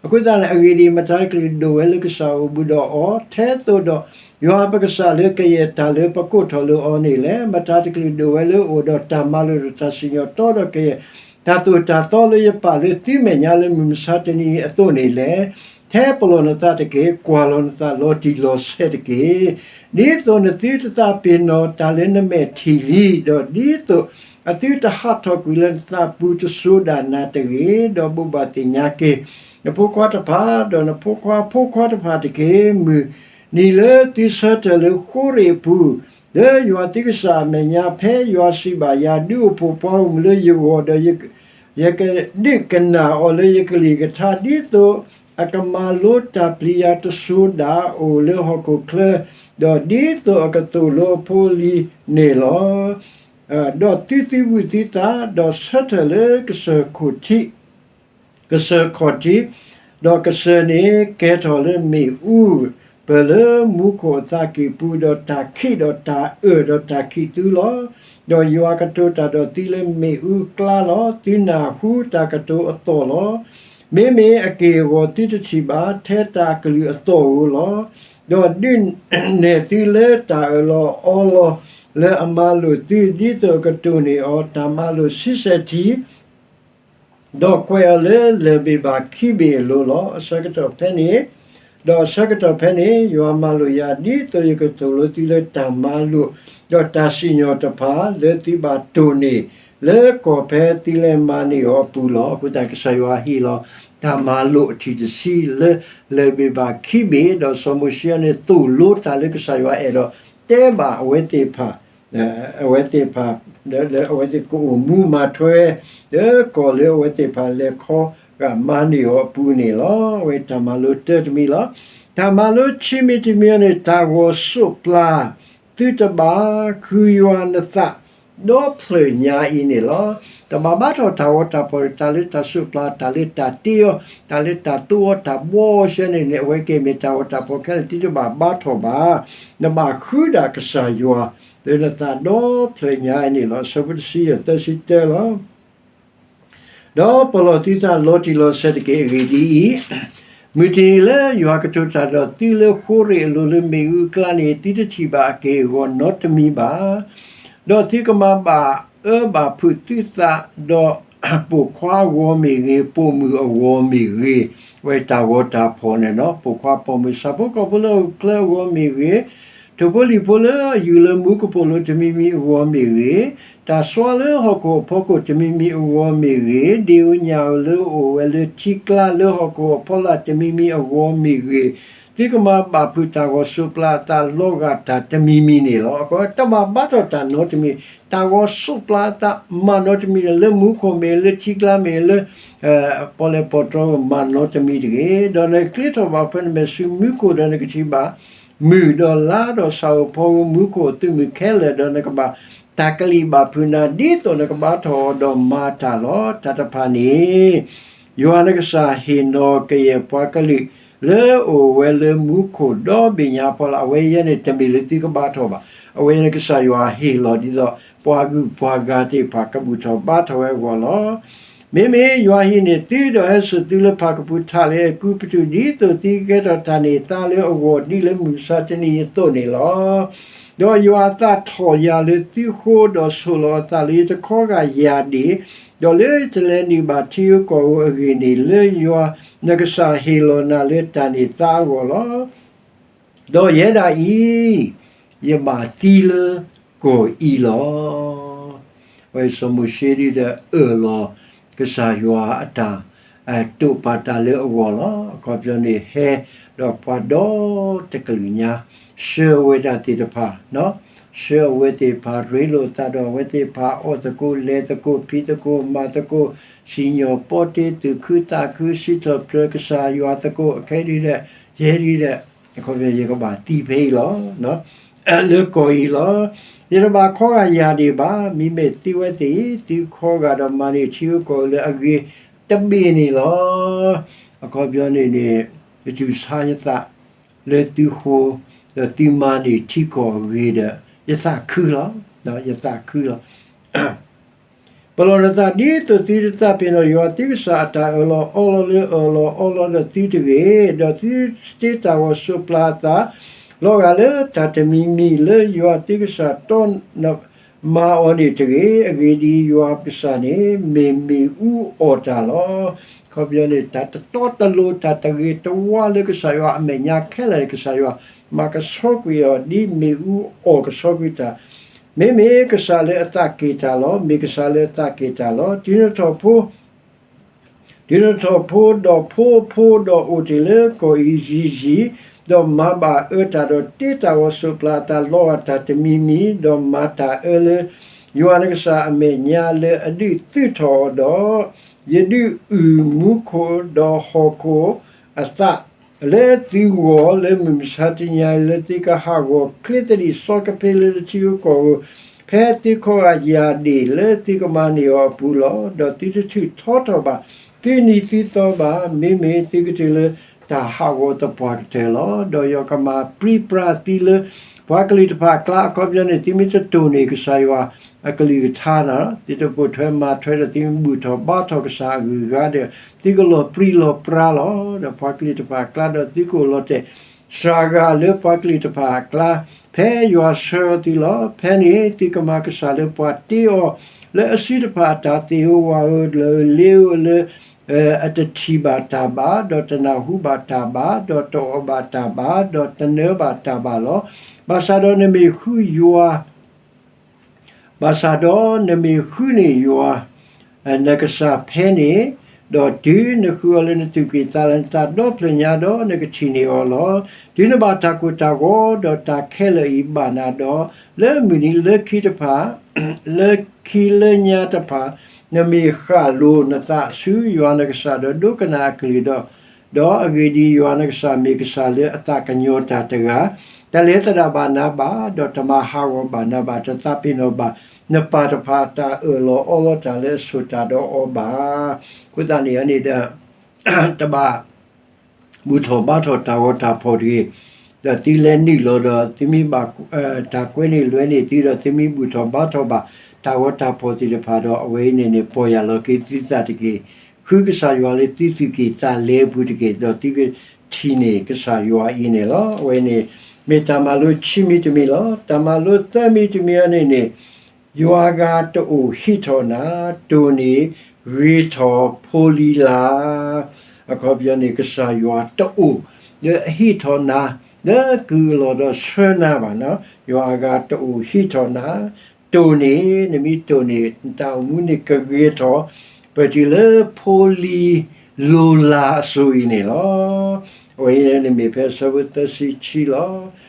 အဃိသတးန့ၣ် အဂ့ၢ်ဒ်အံၤ, မတၤတကလုာ်ဒိၣ်ဝဲလၢကစၢ်အိၣ်ဘူးဒီးအီၤ ထဲသိးဒီးယွၤပကစၢ်လၢကယဲၢ်တၢ်လၢပကိးထီၣ်လၢအီၤန့ၣ်လဲၣ်. မတၤတကလုာ်ဒိၣ်ဝဲလၢအိၣ်ဒီးတၢ်မၤလိာ်ဒီးတၢ်စံၣ်ညီၣ်တီဒီးကယဲၢ်တၢ်သိၣ်တၢ်သီလၢယပာ်လၢသုမဲာ်ညါလၢမုၢ်မဆါတနံၤအံၤအသိးန့ၣ်လဲၣ်. ထဲပလီၢ်နသးတက့ၢ်. ကွၢ်လီၤနသးလီၤတံၢ်လီၤဆဲးတက့ၢ်. ဒ်သိးနသုတသးပ့ၤနီၣ်တၢ်လၢနမဲာ်ထံၣ်လံ, ဒီးဒ်သိးအသုတဟးထီၣ်ကွံာ်လၢနသးပူၤတစိၤဒၣ်နၤတဂ့ၤ, ဒီးဘိးဘၣ်သ့ၣ်ညါက့ၤ နဖိခွါတဖၣ်, ဒီးနဖိခွါဖိခွါတဖၣ်တက့ၢ်. မုၢ်နံၤလၢသုဆၢထၢၣ်လၢဃိရ့ၣ်အပူၤ, လၢယွၤသုကစၢ်အမဲာ်ညါ, ဖဲယွၤစံးဘၣ်ယၤ, ဒုးအိၣ်ဖှိၣ်ပှၤဂီၢ်မုၢ်လၢယဂီၢ်, ဒီးယကဒုးကနၣ်အီၤလၢယကလုၢ်ကထါ, ဒ်သိးအကမၤလိတၢ်ပျံၤယၤတစိၤဒၣ်အိၣ်လၢဟီၣ်ခိၣ်ချၢ, ဒီးဒ်သိးအကသိၣ်လိအဖိအလံၤန့ၣ်လီၤ. ဒီးသုသုဘူးသုသး, ဒီးဆၢထၢၣ်လၢကစၢၢ်ခိၣ်ထံး ကစၢၢ်ခီၣ်ထံး, ဒီးကစၢၢ်န့ၣ်ကဲၤထီၣ်လၢမ့ၣ်အူ, ပၢၢ်လၢမူခိၣ်အသးကံၢ်ပူၤ, ဒီးတၢ်ခံးဒီးတၢ်အၢၣ်ဒီးတၢ်ခံးသုလီၤ. ဒီးယွၤကတိၤတၢ်ဒီးသုလၢမ့ၣ်အူအကျါလီၤ. သုနၢ်ဟူတၢ်ကတိၤအသီၣ်လီၤ. မ့မ့ၢ်အက့ၢ်အဂီၤသုတထံၣ်ဘၣ်, ထဲတၢ်ကလုၢ်အသီၣ်ဧိၤလီၤ. ဒီးဒုးနဲၣ်သုလၢတၢ်အၢၣ်လီၤအီလီၤလၢအမၤလိာ်သု, ဒ်သိးအကတိၢ်န့ၢ်အီၤ တၢ်မၤလိာ်ဆံဆဲၣ်ထံး ဒီးကွဲးအီၤလၢလၢၢ်ဘ့ၣ်ဘၣ်ခံဘ့ၣ်အလိၤလီၤ. အဆၢကတီၢ်ဖဲန့ၣ်, ဒီးအဆၢကတီၢ်ဖဲန့ၣ် ယွၤမၤလိာ်ယၤ ဒ်သိးယကသိၣ်လိသုလၢတၢ်မၤလိာ်, ဒီးတၢ်စံၣ်ညီၣ်တဖၣ် လၢသုဘၣ်တိၢ်န့ၢ် လၢကီၢ်ဖဲသုလဲၤမၤန့ၢ်အီၤအပူၤလီၤ. အဃိသတးကစၢ်ယွၤဟ့ၣ်လီၤ တၢ်မၤလိာ်အထံၣ်တဆံလၢလၢၢ်ဘ့ၣ်ဘၣ်ခံဘ့ၣ်, ဒီးစီၤမိၤၡ့အံၤန့ၣ် သိၣ်လိတၢ်လၢကစၢ်ယွၤအဲၣ်ဒိးတဲဘၣ်အဝဲသ့ၣ်တဖၣ် အဝဲသ့ၣ်တဖၣ် လၢအဝဲသ့ၣ်ကအိၣ်မူမၤထွဲ လၢကီၢ်လၢအဝဲသ့ၣ်တဖၣ်လဲၤခီဂာ်မၤန့ၢ်အီၤအပူၤန့ၣ်လီၤ. အဝဲတၢ်မၤလိာ်တၢတမံၤလီၤ. တၢ်မၤလိာ်ခံမံၤတမံၤန့ၣ် တၢ်ဂီၤစိးပျၤသုတဘၣ်ဃုယွၤနသး ဒီဖျၢၣ်ညါအံၤန့ၣ်လီၤ. တဘၣ်ဘါထီၣ်တၢ်ဂီၤတၢ်ဖီၣ် တၢ်လၢတၢ်စိးပျၤ တၢ်လၢတၢ်တ့အီၤ တၢ်လၢတၢ်သူအီၤတၢ်ဘှီအီၤစဲန့ၣ်န့ၣ် အဝဲကဲမ့ၢ်တၢ်ဂီၤတၢ်ဖီၣ်ခဲလၢာ် သုတဘၣ်ဘါထီၣ်ဘၣ်. နဘၣ်ဃုဒၣ်ကစၢ်ယွၤ လၢနသးဒီဖျၢၣ်ညါအံၤန့ၣ်လီၤ. အဆၢဖိတဆံယဲၢ်သၢဆံတၢလီၤ. ဒီးပလီၢ်သုသးလီၤတံၢ်လီၤဆဲးတက့ၢ်. အဂ့ၢ်ဒ်အံၤ, မုၢ်တနံၤလၢယွၤကတိၤတၢ်ဒီးသုလၢဃိရ့ၣ်အလိၤလၢမ့ၣ်အူအကျါန့ၣ် သုတထံၣ်ဘၣ်အက့ၢ်အဂီၤနီတမံၤဘၣ်. ဒီးသုကမၤဘၣ်အၢဘၣ်ဖုးသုသးဒီး ပိာ်ခွါအဂီၤမ့ၢ်ဂ့ၤ, ပိာ်မုၣ်အဂီၤမ့ၢ်ဂ့ၤ, ဝဲတၢ်ဂီၤတၢ်ဖီၣ်န့ၣ်လီၤ. ပိာ်ခွါပိာ်မုၣ် ဆၣ်ဖိကီၢ်ဖိလၢဟီၣ်ခိၣ်ချၢအဂီၤမ့ၢ်ဂ့ၤ, ထိၣ်ဖိလံၣ်ဖိလၢအယူၤလၢမူကပိာ်လိၤတမံၤမံၤအဂီၤမ့ၢ်ဂ့ၤ, တၢ်စွါလၢဟီၣ်ခိၣ်အဖီခိၣ်တမံၤမံၤအဂီၤမ့ၢ်ဂ့ၤ, ဒ့ၣ်ဧိၤညၣ်ဧိၤလၢအအိၣ်ဝဲလၢထံကျါလၢဟီၣ်ခိၣ်အဖီလာ်တမံၤမံၤအဂီၤမ့ၢ်ဂ့ၤ, သုကမၤဘၣ်ဖုးတၢ်ဂီၤစိးပျၤအသးလီၤဂာ်တၢ်တမံၤမံၤန့ၣ်လီၤ. အဃိတဘၣ်ဘါထီၣ်တၢ်နီတမံၤ, တၢ်ဂီၤစိးပျၤအသးမၤနီတမံၤန့ၣ် လၢမူခိၣ်မ့ၢ်ဂ့ၤ, လၢထံကျါမ့ၢ်ဂ့ၤ, လၢ ပီၣ်လဲၣ်ပီၣ်တြီၤမၤနီတမံၤတဂ့ၤ. ဒီးနကချ့ထီၣ်ဘၣ်ဖဲနမဲာ်ဆူမူခိၣ်ဒီးနကထံၣ်ဘၣ် မုၢ်ဒီးလါဒီးဆၣ်ဧိၤဖီဧိၤမူခိၣ်အသုးမုၢ်ခဲလၢာ်, ဒီးနကဘၣ်တၢ်ကလံၣ်ဘၣ်ဖုးနၤ ဒ်သိးနကဘါထီၣ်အီၤဒီးမၤတၢ်လီၤ. တၢ်တဖၣ်န့ၣ် ယွၤနကစၢ်ဟ့ၣ်နီၤကယဲၢ်ပှၤကလုာ်လၢအအိၣ်ဝဲလၢမူခိၣ်ဒီဘ့ၣ်ညါအဖီလာ်, အဝဲယဲန့ၣ်တမ့ၢ်လၢသုကဘါထီၣ်ဘၣ်. အဝဲယဲန့ၣ်ကစၢ်ယွၤဟ့ၣ်လီၤဒ်သိး ပှၤဂုၤပှၤဂၤသ့ၣ်တဖၣ်ကဘူၣ်ထီၣ်ဘါထီၣ်ဝဲအဂီၢ်လီၤ. မ့မ့ၢ်ယွၤဟံးန့ၢ်သုဒီးဟဲစိာ်သုလၢဖၣ်ကပူၤထးလၢအဲၤကူပတူး ဒ်သိးသုကကဲထီၣ်တၢ်န့ၢ်သါလၢအဂီၢ်ဒ်လၢမုၢ်မဆါတနံၤအံၤအသိးန့ၣ်လီၤ. ဒီးယွၤအသးထီၣ်ယၤလၢသုဃိ ဒီးဆိၣ်လီၤအသးလၢယတခီဂာ်ယၤဒ့ၣ်, ဒီးလၢယတလဲၤနုာ်ဘၣ်ထံဧိၤကီၢ်ဧိၤအဂ့ၢ်န့ၣ် လၢယွၤနကစၢ်ဟ့ၣ်လီၤနၤလၢတၢ်န့ၢ်သါအဂီၢ်လီၤ. ဒီးယဲဒၣ်အံၤ ယဘၣ်သံလၢကီၢ်အံၤလီၤ. အဝဲစီၤမိၤၡ့ဒ်ဒီးအၢၣ်လီၤကစၢ်ယွၤအတၢ် တိာ်ပာ်တၢ်လၢအဂီၢ်လီၤ. အခီပညီန့ၣ် ဟဲဒီးပှၤဒီတကလုာ်ညါ ဆှၢအဝဲဒၣ်သ့ၣ်တဖၣ် ဆှၢအဝဲသ့ၣ်တဖၣ် ရ့လိာ်သးဒီးအဝဲသ့ၣ်တဖၣ် အီၣ်သကိး လဲၤသကိး ဖံးသကိး မၤသကိး စံၣ်ညီၣ်ပီတ့ သူၣ်ခုသးခု စံးထီၣ်ပတြၢၤကစၢ်ယွၤသကိး အခဲဒ်ဒီး ယဲဒ်ဒီး အခီပညီ ယကဘၣ်သံဖဲအံၤလီၤ. လၢကီၢ်အံၤလီၤ. ယတဘၣ်ခီဂာ်ယၤဒ့ၣ်ဘၣ်. မ့မ့ၢ်သုဝဲသ့ၣ်အံၤ သုခီဂာ်ဒီးမၤန့ၢ်ထံဧိၤကီၢ်ဧိၤလၢအဂ့ၤတဘ့ၣ်န့ၣ်လီၤ. အခီပညီန့ၣ်န့ၣ် ယတူၢ်ဆါယသးလၢသုဃိ ဒီးသုမၤန့ၢ်ထံကီၢ်အဂ့ၤဒီး ယသးခုလီၤ. ယသးခုလီၤ. ပလီၢ်နသးဒ်သိးသုတသးပ့ၤနီၣ်ယွၤသုကစၢ်အတၢ်အၢၣ်လီၤအီလီၤလၢအၢၣ်လီၤအီလီၤဒီးသုတဂ့ၤ, ဒီးသုတတ့တၢ်ဂီၤစိးပျၤအသး လီၤဂာ်လၢတၢ်တမံၤမံၤလၢယွၤသုကစၢ်တီန မၤအီၤန့ၣ်တဂ့ၤ. အဂ့ၢ်ဒ်အံၤ, ယွၤကစၢ်န့ၣ် မ့ၢ်မ့ၣ်အူအီၣ်တၢ်လီၤ. အခီပညီန့ၣ် တၢ်တတီတလိၤ တၢ်တဂ့ၤတဝါလၢကစၢ်ယွၤအမဲာ်ညါခဲလၢာ်န့ၣ် ကစၢ်ယွၤမၤကဆှီကွံာ်အီၤ ဒ်မ့ၣ်အူအီၣ်ကဆှီကွံာ်တၢ်, မ့မ့ၢ်ကစၢ်လၢအသးက့ၣ်တၢ်လီၤ. မ့ၢ်ကစၢ်လၢအသးက့ၣ်တၢ်လီၤ. တုၤနထီၣ်ဖိ တုၤနထီၣ်ဖိဒီးဖိအဖိ ဒီးအိၣ်တ့ၢ်လၢကီၢ်အံၤယံာ်ယံာ်, ဒီးမၤဘၣ်အၢတၢ်ဒီးတ့တၢ်ဂီၤ စိးပျၤအသးလီၤဂာ်တၢ်တမံၤမံၤ, ဒီးမၤတၢ်အၢလၢ ယွၤနကစၢ်အမဲာ်ညါလၢအဒုးသုးထီၣ်အီၤဒီး, ယဒုးအုၣ်မူခိၣ်ဒီးဟီၣ်ခိၣ်အသး လၢသုဂီၢ်လၢမုၢ်မဆါတနံၤအံၤ လၢသုကဟးဂီၤချ့သဒံးစီကဖ့လၢတထံဧိၤကီၢ်ဧိၤ, ဖဲသုခီဂာ်ယၢ်ဒ့ၣ်လၢသုကမၤန့ၢ်အီၤအပူၤလီၤ. ဒီးသုတထုးထီထီၣ်ဘၣ်သုနံၤသုသီဘၣ်, မ့မ့ၢ်သုကတုၤလၢတၢ်ဟးဂီၤသပှၢ်ကတၢၢ်လီၤ. ဒီးယွၤကမၤပြံပြါသုလၢပှၤကလုာ်တဖၣ်အကျါ, အခီပညီန့ၣ် သုမ့ၢ်တတိၢ်န့ၢ်ကစၢ်ယွၤအကလုၢ်ကထါန့ၣ်, သုတပိာ်ထွဲမၤထွဲဒီး သုမ့ၢ်ဘူၣ်ထီၣ်ဘါထီၣ်ကစၢ်အဂုၤအဂၤဒီး သုကလီၤပြံလီၤပြါလီၤ. ဒီးပှၤကလုာ်တဖၣ်အကျါ ဒီးသုကအိၣ်လီၤတဲာ် စှၤဂၤလၢပှၤကလုာ်တဖၣ်အကျါ, ဖဲယွၤဆှၢသုလီၤ. ဖဲန့ၣ်သုကမၤကစၢ်လၢပှၤတ့အီၤ လၢအစုတဖၣ်အတၢ်သ့ၣ်ဧိၤဝၣ်ဧိၤ လၢလ့ဧိၤလၢ အတထံၣ်ဘၣ်တၢ်ဘၣ်, ဒီးတနၢ်ဟူဘၣ်တၢ်ဘၣ်, ဒီးတအီၣ်ဘၣ်တၢ်ဘၣ်, ဒီးတနၢဘၣ်တၢ်ဘၣ်လီၤ. ဘၣ်ဆၣ်ဒီးနမ့ၢ်ဃုယွၤ ဘၣ်ဆၣ်ဒီးနမ့ၢ်ဃုန့ၢ်ယွၤ နကစၢ်ဖဲန့ၣ်, ဒီးတုၤနဃုအီၤလၢနသူၣ်ကံၢ်သးလဲ နသးဒီဖျၢၣ်ညါဒီး နကထံၣ်န့ၢ်အီၤလီၤ. တုၤနဘၣ်တၢ်ကိၢ်တၢ်ဂီၤ ဒီးတၢ်ခဲလၢာ်အံၤဘၣ်နၤဒီး, လၢမုၢ်နံၤလၢခံတဖၣ် လၢခံလၢညါတဖၣ် နမ့ၢ်ဃၣ်လိၤနသးဆူယွၤနကစၢ်ဒီး ဒိကနၣ်အကလုၢ်ဒီး, ဒီးအဂ့ၢ်ဒ်အံၤ, ယွၤနကစၢ်မ့ၢ်ကစၢ်လၢအသးကညီၤတၢ်တဂၤ, တၢ်လဲၤသဒၣ်ဘၣ်နၤဘၣ်, ဒီးတမၤဟးဂီၤဘၣ်နၤဘၣ်, တသးပ့ၤနီၣ်ဘၣ်နပၢ်တဖၣ်အတၢ်အၢၣ်လီၤအီလီၤတၢ်လၢအဆိၣ်တၢ်ဒီးအီၤဘၣ်. အဃိသတးန့ၣ်န့ၣ်ဒီး တဘၣ် ဘူၣ်ထီၣ်ဘါထီၣ်တၢ်ဂီၤတၢ်ဖီၣ်တဂ့ၤ. ဒီးသုလဲၤနုာ်လီၤဒီး သုမ့ၢ်ဘၣ် တၢ်ကွဲန့ၢ်လွဲန့ၢ်သုဒီး သုမ့ၢ်ဘူၣ်ထီၣ်ဘါထီၣ်ဘၣ် တၢ်ဂီၤတၢ်ဖီၣ်သ့ၣ်တဖၣ်ဒီး အဝဲအံၤန့ၣ်န့ၣ် ပီၢ်ယၢ်လီၤက့ၤသုသးတက့ၢ်. ဃုကစၢ်ယွၤလၢသုသူၣ်ကံၢ်သးလဲအပူၤတက့ၢ်, ဒီးသုကထံၣ်န့ၢ်ကစၢ်ယွၤအံၤန့ၣ်လီၤ. အဝဲန့ၣ် မ့ၢ်တၢ်မၤလိခံမံၤတမံၤလီၤ. တၢ်မၤလိသၢမံၤတမံၤအံၤန့ၣ်န့ၣ် ယွၤအဂၤတအိၣ်ဟံးထီၣ်နၤ, တိၢ်န့ၢ်ဂ့ၤထီၣ်ဖိလံၤလၢ်. အခီပညီန့ၣ် ကစၢ်ယွၤတအိၣ် လၢအဟံးထီၣ်နၤ လၢကုၢ်အလီၢ်ဒီးဆှၢနၤဘၣ်န့ၣ်, ယွၤအဂၤတအိၣ်ဟံးထီၣ်နၤ, တိၢ်န့ၢ် နမ့ၢ်တိၢ်န့ၢ် နတၢ်အိၣ်မူန့ၣ်ကဂ့ၤထီၣ် ပတုၤလၢဖိလံၤလိၤလၢ်အစိၤအံၤန့ၣ်လီၤ. အဝဲအံၤန့ၣ်မ့ၢ်ဖဲအဆၢဖိသၢဆံခံလီၤ.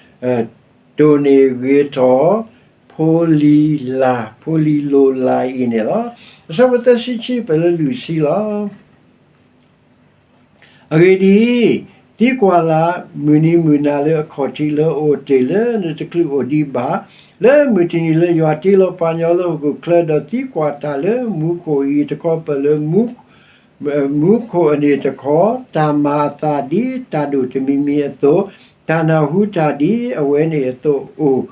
တိၢ်န့ၢ်ဂ့ၤထီၣ် ဖိလံၤလၢ်, ဖိလံၤလိၤလၢ်အံၤန့ၣ်လီၤ. အဆၢဖိသၢဆံခံ ပလၢလွံၢ်ဆံလီၤ. အဂ့ၢ်ဒ်အံၤ, သံကွၢ်လၢ်, မုၢ်နံၤမုၢ်နၤလၢအခီၣ်ထံးလၢအအိၣ်တ့ၢ်လၢနတချုးအိၣ်ဒံးဘၣ်, လၢမုၢ်တနံၤလၢယွၤတ့လီၤပှၤကညီလၢဟီၣ်ခိၣ်ချၢ, ဒီးသံကွၢ်တၢ်လၢမူခိၣ်အံၤတခီ ပၢၢ်လၢ မူခိၣ်အန့ၣ်တခီ, တၢ်မၤအသးဒ်တၢ်ဒိၣ်တမံၤမံၤအသိး, တၢ်နၢ်ဟူတၢ်ဒ်အဝဲန့ၣ်အသိးအိၣ်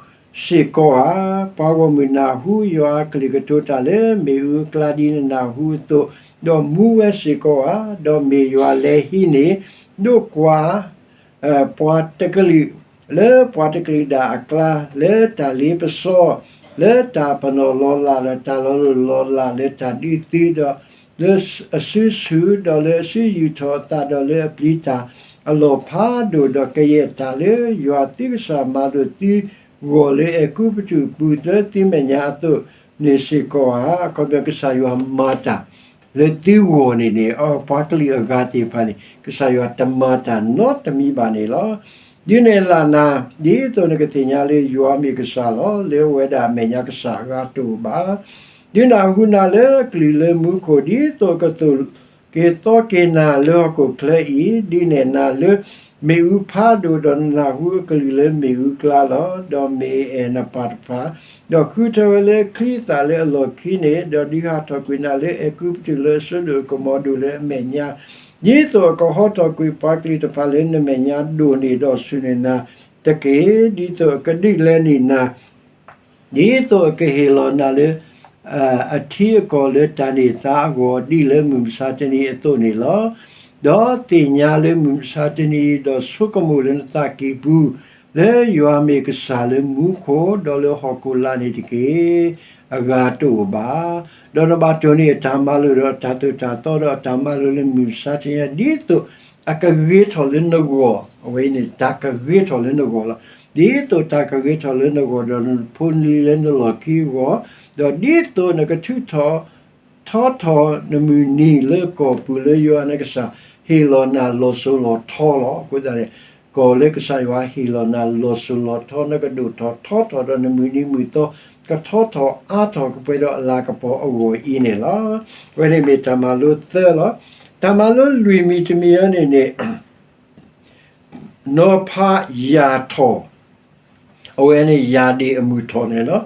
စ့ၢ်ကီးဧါ. ပှၤဂီၢ်မုၢ်နၢ်ဟူယွၤအကလုၢ်ကတိၤတၢ်လၢမ့ၣ်အူအကျါဒ်နနၢ်ဟူအသိး, ဒီးမူဝဲစ့ၢ်ကီးဧါ. ဒီးမ့ၢ်ယွၤလဲၤဟံးန့ၢ် ဒိၣ်ကွၢ် ပှၤတကလုာ်, လၢပှၤတကလုာ်ဒၣ်အကျါ, လၢတၢ်လ့ပစီ, လၢတၢ်ပနီၣ်လီၤလး, ဒီးတၢ်လီၤလိၢ်လီၤလး, လၢတၢ်ဒုးသု, ဒီးလၢအစုဆူၣ်, ဒီးလၢအစုယူာ်ထီၣ်အသး, ဒီးလၢအပျံၤတၢ်အလီၢ်ဖးဒိၣ်, ဒီးကယဲၢ်တၢ်လၢယွၤသုကစၢ်မၤလိာ်သုဂီၢ်လၢအဲၤကူပတူးပူၤ လၢသုမဲာ်ညါအသိးန့ၣ်စ့ၢ်ကီးဧါ. အခီပညီ ကစၢ်ယွၤမၤတၢ် လၢသုဂီၢ်န့ၣ်န့ၣ် ပှၤကလုာ်အဂၤသ့ၣ်တဖၣ်န့ၣ် ကစၢ်ယွၤတမၤတၢ်နီတမံၤဘၣ်န့ၣ်လီၤ. ဒုးနဲၣ်လၢ်နၤ ဒ်သိးနကသ့ၣ်ညါလၢယွၤမ့ၢ်ကစၢ်လီၤ. လၢအဝဲဒၣ်အမဲာ်ညါကစၢ်အဂၤတအိၣ်ဘၣ်. ဒုးနၢ်ဟူနၤလၢအကလုၢ်လၢမူခိၣ် ဒ်သိးအကသိၣ်က့ၤသီက့ၤနၤလၢဟီၣ်ခိၣ်ချၢအံၤ, ဒုးနဲၣ်နၤလၢမ့ၣ်အူဖးဒိၣ် ဒီးနနၢ်ဟူအကလုၢ်လၢမ့ၣ်အူကျါလီၤ. ဒီးမ့ၢ်အဲၣ်နပၢ်တဖၣ်, ဒီးဃုထၢဝဲလၢချံအသၣ်လၢအလီၢ်ခံန့ၣ်, ဒီးဒုးဟးထီၣ်ကွံာ်နၤလၢအဲၤကူပတူးလၢအစိဒိၣ်အကမီၤဒိၣ်လၢအမဲာ်ညါ, ဒ်သိးအကဟီထီၣ်ကွံာ်ပှၤကလုာ်တဖၣ်လၢနမဲာ်ညါဒိၣ်န့ၢ်ဒီးဆူၣ်န့ၢ်နၤတက့ၢ်. ဒ်သိးအကဒုးလဲန့ၢ်နၤ ဒ်သိးအကဟ့ၣ်လီၤနၤလၢ အထံအကီၢ်လၢတၢ်န့ၢ်သါအဂီၢ် ဒ်လၢမုၢ်မဆါတနံၤအသိးန့ၣ်လီၤ. ဒီးသ့ၣ်ညါလၢမုၢ်မဆါတနံၤအံၤ ဒီးဆိကမိၣ်လၢနသးကံၢ်ပူၤ, လၢယွၤမ့ၢ်ကစၢ်လၢမူခိၣ်ဒီးလၢဟီၣ်ခိၣ်လာ်န့ၣ်တက့ၢ်. အဂၤတအိၣ်ဘၣ်. ဒီးနဘၣ်တိၢ်န့ၢ်အတၢ်မၤလိာ်ဒီးအတၢ်သိၣ်တၢ်သီဒီးအတၢ်မၤလိာ်လၢမုၢ်မဆါတနံၤညါ ဒ်သိးအကဂ့ၤထီၣ်လၢနဂီၢ်, အဝဲန့ၣ်တၢ်ကဂ့ၤထီၣ်လၢနဂီၢ်လီၤ. ဒ်သိးတၢ်ကဂ့ၤထီၣ်လၢနဂီၢ် ဒီးနဖိနလံၤလၢနလီၢ်ခံအဂီၢ်, ဒီးဒ်သိးနကထုးထီၣ် ထီထီၣ်နမုၢ်နံၤလၢကီၢ်ပူၤလၢယွၤနကစၢ်ဟ့ၣ်လီၤနၤလီၤစိၤလီၤထီလီၤ. အဃိသတးန့ၣ် ကီၢ်လၢကစၢ်ယွၤဟ့ၣ်လီၤနၤလီၤစိၤလီၤထီ နကဒိၣ်ထီၣ်ထီထီၣ်ဒီးနမုၢ်နံၤမုၢ်သီ ကထီထီၣ်အါထီၣ်ကပှဲၤဒီးအလၤကပီၤအဂီၢ်အံၤန့ၣ်လီၤ. အဝဲန့ၣ်မ့ၢ်တၢ်မၤလိသၢလီၤ. တၢ်မၤလိလွံၢ်မံၤတမံၤအံၤန့ၣ်န့ၣ် နီၤဖးယၢ်ထီၣ် အဝဲန့ၣ်ယၢ်ဒ့ၣ်အမုၢ်ထီၣ်န့ၣ်လီၤ.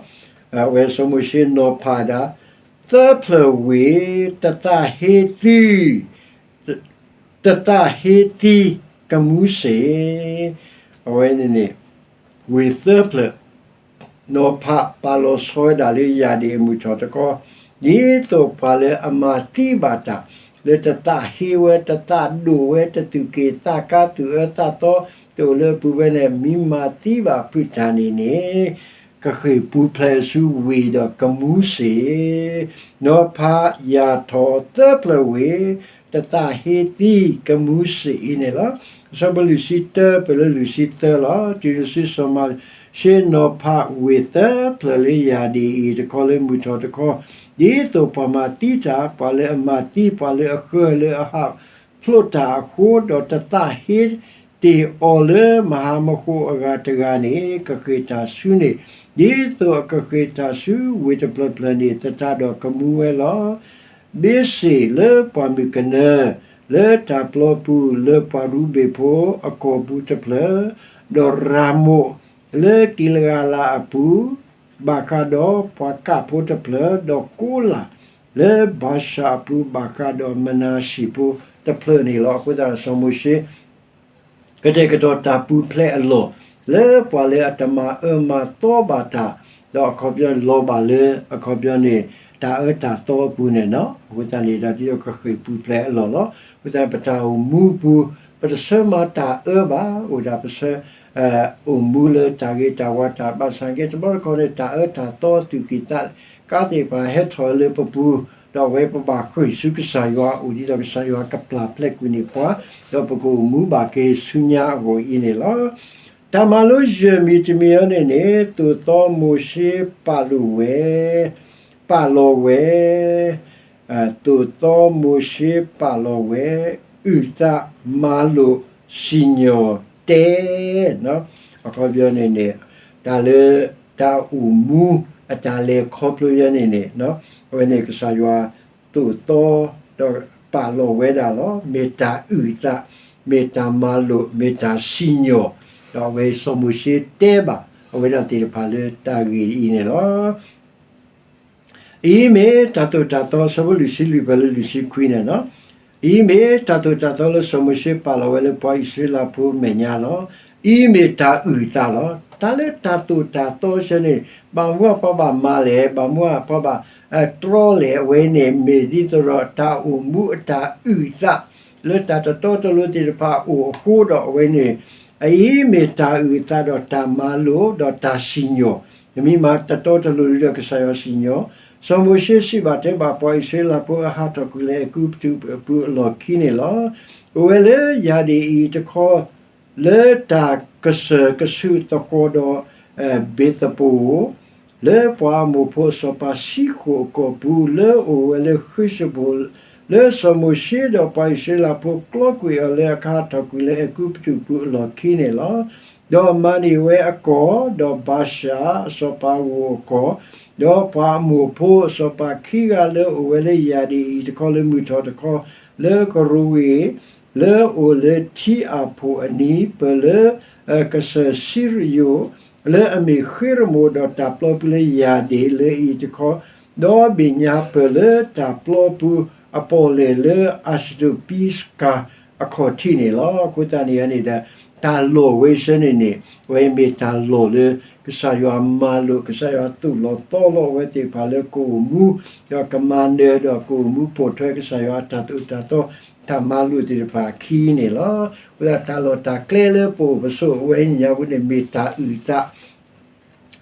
အဝဲစီၤမိၤၡ့နီၤဖးဒၣ် သၢဖျၢၣ်ဝ့ၢ် တသးဟ့သံ တသးဟ့သံကမူစ့ၢ်, အဝဲန့ၣ်န့ၣ် ဝ့ၢ်သၢဖျၢၣ် နီၤဖးပာ်လီၤဆီဝဲဒၣ်လၢယၢ်ဒ့ၣ်အမုၢ်ထီၣ်တခီ, ဒ်သိးပှၤလၢအမၤသံဘၣ်တၢ် လၢတသးဟ့ဝဲ တသးဒိၣ်ဝဲ တသူၣ်က့ၣ်သးကါ သူၣ်အၢသးသီ တအိၣ်လၢအပူၤဝဲန့ၣ် မ့ၢ်မၤသံဘၣ်ဖုးတၢ်န့ၣ်န့ၣ် ကဃ့ၢ်ပူၤဖျဲးဆူဝ့ၢ်ဒီးကမူစ့ၢ်, နီၤဖးယၢ်ထီၣ်သၢဖျၢၣ်ဝ့ၢ် တသးဟ့သံကမူစ့ၢ်အံၤန့ၣ်လီၤ. အဆၢဖိလွံၢ်ဆံတၢ ပၢၢ်လၢလွံၢ်ဆံသၢလီၤ. တုၤနုၤစီၤမိၤၡ့နီၤဖးဝ့ၢ်သၢဖျၢၣ်လၢယၢ်ဒ့ၣ်အံၤတခီလၢမုၢ်ထီၣ်တခီ, ဒ်သိးပှၤမၤသံတၢ်, ပှၤလၢအမၤသံ, ပှၤလၢအဃၢၤလၢအဟးဖျိးတၢ်အဃိ, ဒီးတသးဟ့တ့ၢ်အီၤလၢမဟါမဃိအဂၤတဂၤန့ၣ် ကဃ့ၢ်တၢ်ဆူန့ၣ်, ဒ်သိးအကဃ့ၢ်တၢ်ဆူဝ့ၢ်တဖျၢၣ်ဖျၢၣ်န့ၣ် သတးဒီးကမူဝဲလီၤ. ဘ့စ့ၣ်လၢပှၢ်မုၢ်ကနၢ လၢတၢ်ပျီပူၤလၢပှၤရူၤဘ့ၣ်ဖိအကီၢ်ပူၤတဖျၢၣ်, ဒီးရၤမိာ်လၢကံလဂၤလးအပူၤ ဘၣ်ဃးဒီးပှၤကးဖိတဖျၢၣ်, ဒီးကိးလးလၢဘၤၡၣ်အပူၤ ဘၣ်ဃးဒီးမနၤၡ့ၣ်ဖိတဖျၢၣ်န့ၣ်လီၤ. အဃိသတးစီၤမိၤၡ့ ကတဲာ်ကတီၤတၢ်ပူၤဖျဲးအလီၢ် လၢပှၤလၢအတမၤအၢမၤသီဘၣ်တၢ်, ဒီးအခီပညီလီၤဘၣ်လၢ အခီပညီန့ၣ် တၢ်အၢတၢ်သီအပူၤန့ၣ်လီၤ. အဃိသတးန့ၣ်ဒီး ဒ်သိးကဃ့ၢ်ပူၤဖျဲးအလီၢ်လီၤ. အဃိသတးပတၢ်အိၣ်မူအပူၤ ပတဆၢမၤတၢ်အၢဘၣ်, အိၣ်ဒၣ်ပဆၢ အိၣ်မူလၢတၢ်ဂ့ၤတၢ်ဝါတၢ်ဘၣ်ဆၣ်က့ တဘျီတခီၣ်န့ၣ် တၢ်အၢတၢ်သီသူၣ်ကံၢ်သးကါသ့ၣ်တဖၣ်ဟဲထီၣ်လၢပပူၤ, ဒီးအဝဲပဘၣ်ဃ့ၢ်ဆူကစၢ်ယွၤအအိၣ် ဒ်သိးကစၢ်ယွၤကပျၢ်ဖျဲးကွံာ်န့ၢ်ပှၤ, ဒီးပကအိၣ်မူဘၣ်က့ၤဆူညါအဂီၢ်အံၤန့ၣ်လီၤ. တၢ်မၤလိယဲၢ်မံၤတမံၤအံၤန့ၣ်န့ၣ် သိၣ်သီမိၤၡ့ပာ်လိာ်ဝဲ, ပာ်လီၤဝဲ, သိၣ်သီမိၤၡ့ပာ်လီၤဝဲ, အုၣ်သးမၤလိာ်စံၣ်ညီၣ်တဲ, အခီပညီန့ၣ်န့ၣ် တၢ်လၢတၢ်အိၣ်မူအတၢ်လဲၤခီဖျိယဲန့ၣ်န့ၣ် အဝဲန့ၣ်ကစၢ်ယွၤသိၣ်သီ ဒီးပာ်လီၤဝဲဒၣ်လီၤ. မ့ၢ်တၢ်အုၣ်သး, မ့ၢ်တၢ်မၤလိာ်, မ့ၢ်တၢ်စံၣ်ညီၣ်, ဒီးအဝဲစီၤမိၤၡ့တဲဘၣ် အဝဲဒၣ်သ့ၣ်တဖၣ်လၢတၢ်ဂ့ၢ်အံၤန့ၣ်လီၤ. အံၤမ့ၢ်တၢ်သိၣ်တၢ်သီ အဆၢဖိလွံၢ်ဆံလွံၢ် ပၢၢ်လၢလွံၢ်ဆံခွံန့ၣ်လီၤ. အံၤမ့ၢ်တၢ်သိၣ်တၢ်သီလၢစီၤမိၤၡ့ပာ်လီၤဝဲလၢပှၤအံၣ်စရ့လးဖိမဲာ်ညါလီၤ. အံၤမ့ၢ်တၢ်အုၣ်သးလီၤ. တၢ်လၢတၢ်သိၣ်တၢ်သီဆၢန့ၣ် ဘၣ်မနုၤပှၤဘၣ်မၤလဲၣ်, ဘၣ်မနုၤပှၤဘၣ်တြီလဲၣ်, အဝဲန့ၣ် မ့ၢ်ဒ်သိးဒီးတၢ်အိၣ်မူအတၢ်အုၣ်သး လၢတၢ်တတီတလိၤသ့ၣ်တဖၣ်အအိၣ်အဃိဒီး အဝဲန့ၣ် အအံၤမ့ၢ်တၢ်အုၣ်အသးဒီးတၢ်မၤလိာ်ဒီးတၢ်စံၣ်ညီၣ်, နမ့ၢ်မၤတတီတလိၤဒီးကစၢ်ယွၤစံၣ်ညီၣ်, စီၤမိၤၡ့စံးဘၣ်တဲဘၣ်ပှၤအံၣ်စရ့လးဖိအဟးထီၣ်ကွံာ်လၢအဲၤကူပတူးအပူၤအလီၢ်ခံန့ၣ်လီၤ. အိၣ်ဝဲလၢယၢ်ဒ့ၣ်အံၤတခီ လၢတၢ်ကစၢၢ်ကဆူးသဃီၤဒီး ဘ့ၤသပိၣ်ဧိၤ, လၢပှၤအမိၣ်ဖိအစီၤပၤဆံဃိၣ်အကီၢ်ပူၤ လၢအအိၣ်ဝဲလၢဃ့ၡဘိၣ်, လၢစီၤမိၤၡ့ဒီးပှၤအံၣ်စရ့လးဖိကျီကွံာ်အီၤလၢအခါဟးထီၣ်ကွံာ်လၢအဲၤကူပတူးအပူၤအလီၢ်ခံန့ၣ်လီၤ. ဒီးမၤန့ၢ်ဝဲအကီၢ်, ဒီးဘၤၡၣ်အစီၤပၤဂိၣ်အကီၢ်, ဒီးပှၤအမိၣ်ဖိအစီၤပၤခံဂၤလၢအအိၣ်ဝဲလၢယၢ်ဒ့ၣ်အံၤတခီလၢမုၢ်ထီၣ်တခီ လၢကရူၤဝ့ၢ် လၢအအိၣ်လၢထံအၣ်ဖိၣ်အနံၤ ပၢၢ်လၢကစၢၢ်စံရယိၣ် လၢအမ့ၢ်ဃ့ရမိၣ်ဒီးတၢ်ပျီပူၤလၢယၢ်ဒ့ၣ်လၢအံၤတခီ, ဒီးဘ့ၣ်ညါပၢၢ်လၢတၢ်ပျီပူၤအပီၣ်လဲၣ်လၢအၤၡတြိၣ်ပံစကၤအခီၣ်ထံးန့ၣ်လီၤ. အဃိသတးန့ၣ်န့ၣ်ဒီး တၢ်လီၢ်ဝဲဆၢန့ၣ်န့ၣ် အဝဲမ့ၢ်တၢ်လီၢ်လၢ ကစၢ်ယွၤမၤလိာ် ကစၢ်ယွၤသိၣ်လီၤသီလီၤအဝဲသ့ၣ်တဖၣ်လၢကအိၣ်မူ ဒီးကမၤနၢၤဒီးကအိၣ်မူပိာ်ထွဲကစၢ်ယွၤအတၢ်သိၣ်တၢ်သီ တၢ်မၤလိာ်သ့ၣ်တဖၣ်အခံန့ၣ်လီၤ. အဃိသတးတၢ်လီၢ်တၢ်ကျဲလၢပအိၣ်ပဆိးဝဲအံၤညါပူၤန့ၣ် မ့ၢ်တၢ်အုၣ်သး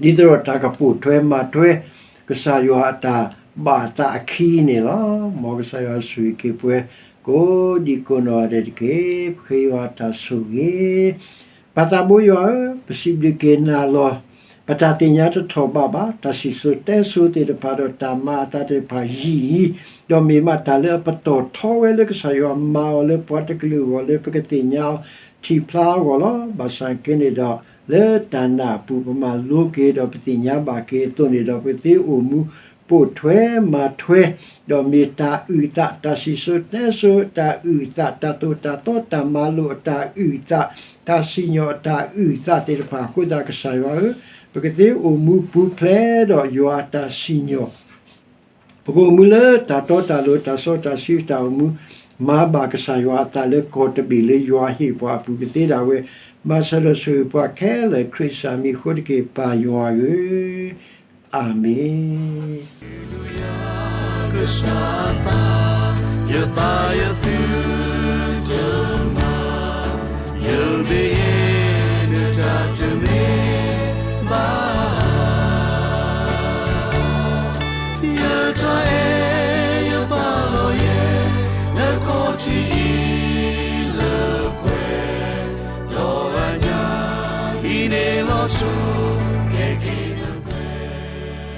ဒ်သိးဒီးတၢ်ကပိာ်ထွဲမၤထွဲ ကစၢ်ယွၤအတၢ်ဘၣ်အသးအခံန့ၣ်လီၤ. မ်ကစၢ်ယွၤဆိၣ်ဂ့ၤက့ၤပှၤ ကိးဒံကိးနီၢ်ဂၤဒဲးတက့ၢ်. ပဃ့ယွၤအတၢ်ဆိၣ်ဂ့ၤ ပၢ်သးဘိယွၤဧၢ, ပစံးဘျုးက့ၤနၤလီၤ. ပတၢ်သ့ၣ်ညါတထီၣ်ဘးဘၣ်, တၢ်စံၣ်စိၤတဲစိၤသ့ၣ်တဖၣ်ဒီးတၢ်မၤအသးသ့ၣ်တဖၣ်ယံာ်ယံာ်, ဒီးမ့ၢ်မးတၢ်လၢအပတီၢ်ထီဝဲလၢကစၢ်ယွၤမၤအီၤလၢပှၤတကလုာ်အဂီၢ်လၢပကသ့ၣ်ညါအီၤထံၣ်ဖျါအဂီၢ်လီၤ. ဘၣ်ဆၣ်က့န့ၣ်ဒီး လၢတၢ်နာ်အပူၤပမၤလိက့ၤဒီးပသ့ၣ်ညါဘၣ်က့ၤအသိးန့ၣ်ဒီး ပကသ့အိၣ်မူပိာ်ထွဲမၤထွဲ ဒီးမ့ၢ်တၢ်အုၣ်သး, တၢ်စံၣ်စိၤတဲစိၤအတၢ်အုၣ်သး, တၢ်သိၣ်တၢ်သီတၢ်မၤလိာ်အတၢ်အုၣ်သး, တၢ်စံၣ်ညီၣ်အတၢ်အုၣ်သးသ့ၣ်တဖၣ်အဃိသတး ကစၢ်ယွၤဧၢ, ပကသ့အိၣ်မူပူၤဖျဲးဒီးယွၤအတၢ်စံၣ်ညီၣ် ပကအိၣ်မူလၢတၢ်တီတၢ်လိၤ တၢ်စီတၢ်ဆှံတၢ်အိၣ်မူ, မၤဘၣ်ကစၢ်ယွၤအသးလၢကီၢ်တဘ့ၣ်လၢယွၤဟ့ၣ်ပှၤအပူၤကသ့ဒၣ်ဝဲ, မၤစၢၤဒီးဆိၣ်ဂ့ၤပှၤခဲလၢာ်ခရံာ်စၢ်မံၤအဃိတက့ၢ် ပၢ်ယွၤဧၢ, အၤမ့ၣ်. ကစၢ်အသး, ယသးယသုတ